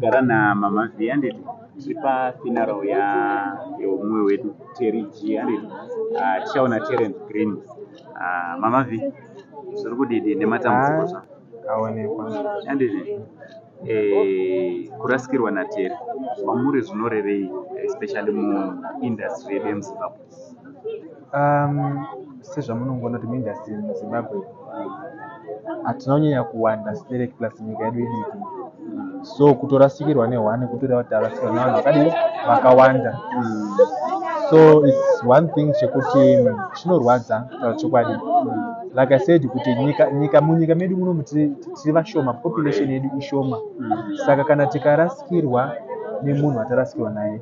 Gara naMama V, handiti? Tiri pafuneral yeumwe wedu, Terry G, handiti? Tichaona Terence Green. Mama V, zviri kudidi nematambudziko zva? Aonekwa. Handiti? Kurasikirwa naTerry kwamuri zvinorevei, especially muindustry yedu yemuZimbabwe? Sezvamunongoona kuti muindustry muZimbabwe hatina kunyanya kuwanda sterek, plus nyika yedu idiki, so kutorasikirwa nehwane kutoreva kuti tarasikirwa nevanhu vakadii, vakawanda. So it's one thing chekuti chinorwadza, kutaura chokwadi. Like I said kuti nyika, nyika munyika medu munomu tiri vashoma, population yedu ishoma, saka kana tikarasikirwa nemunhu watarasikirwa naye,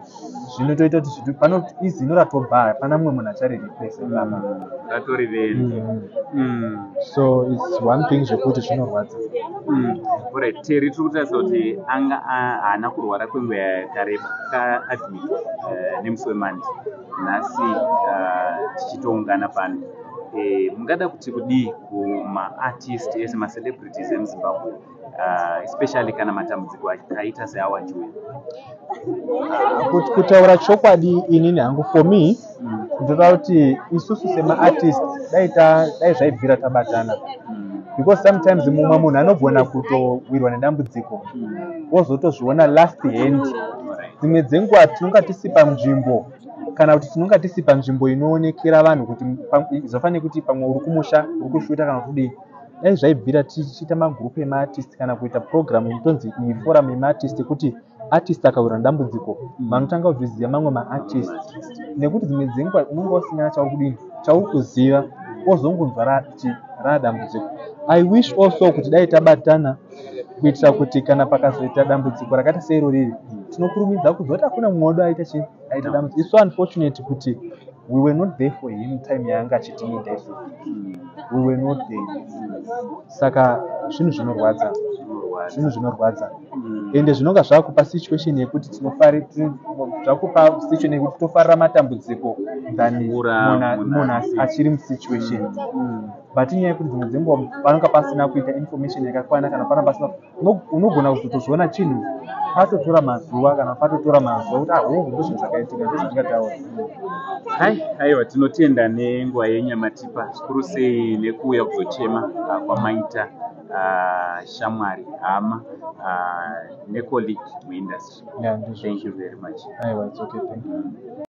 zvinotoita kuti pano izino ratobva, hapana mumwe munhu acharireplace ipapa. Ratori vende. So it's one thing zvekuti zvinorwadza. Alright, Terry tiri kutarisa kuti anga haana kurwara kwenguva yakareba, akaadmit nemusi weMande. Nhasi tichitoungana pano. Mungada kuti kudii kumaartist ese, macelebrities emuZimbabwe, especially kana matambudziko akaita seawachiuya? Kutaura chokwadi, inini hangu, for me, ndoda kuti isusu semaartist dai zvaibvira tabatana, because sometimes mumwe munhu anogona kutowirwa nedambudziko, wozotozviona last hand. Dzimwe dzenguva tinonga tisi panzvimbo, kana kuti tinonga tisi panzvimbo inoonekera vanhu, kuti zvafanira kuti pamwe uri kumusha, uri kushuta kana kudii. Dai zvaibvira tichiita magurupu emaartist, kana kuita program inotonzi iyi forum yemaartist, kuti artist akawirwa nedambudziko, vanotanga kuzviziva mamwe maartist, nekuti dzimwe dzenguva unonga usina chauri kudini, chauri kuziva, wozongonzwa radambudziko. I wish also kuti dai tabatana, kuitira kuti kana pakazoita dambudziko rakaita seiro riri, tinokurumidza kunzwa kuti hakuna mumwe wedu aita chii, aita dambudziko. It's so unfortunate kuti we were not there for him time yaanga achitiida isu. We were not there. Saka zvinhu zvinorwadza, zvinhu zvinorwadza, ende zvinonga zvakupa situation yekuti zvakupa situation yekuti tofarira matambudziko than munhu achiri musituation. But inyaya yekuti dzimwe dzenguva panonga pasina kuita information yakakwana, kana pana pasina, unogona kuzotozviona chinhu patotora mazuva, kana patotora mazuva kuti aho, ndozvinhu zvakaitika, ndozvandingataura. Hai, aiwa, tinotenda nenguva yenyu yamatipa, zvikuru sei nekuuya kuzochema kwamaita shamwari, hama necolleague muindustry. Yeah, ndizvo. Thank you very much. Aiwa, it's okay, thank you.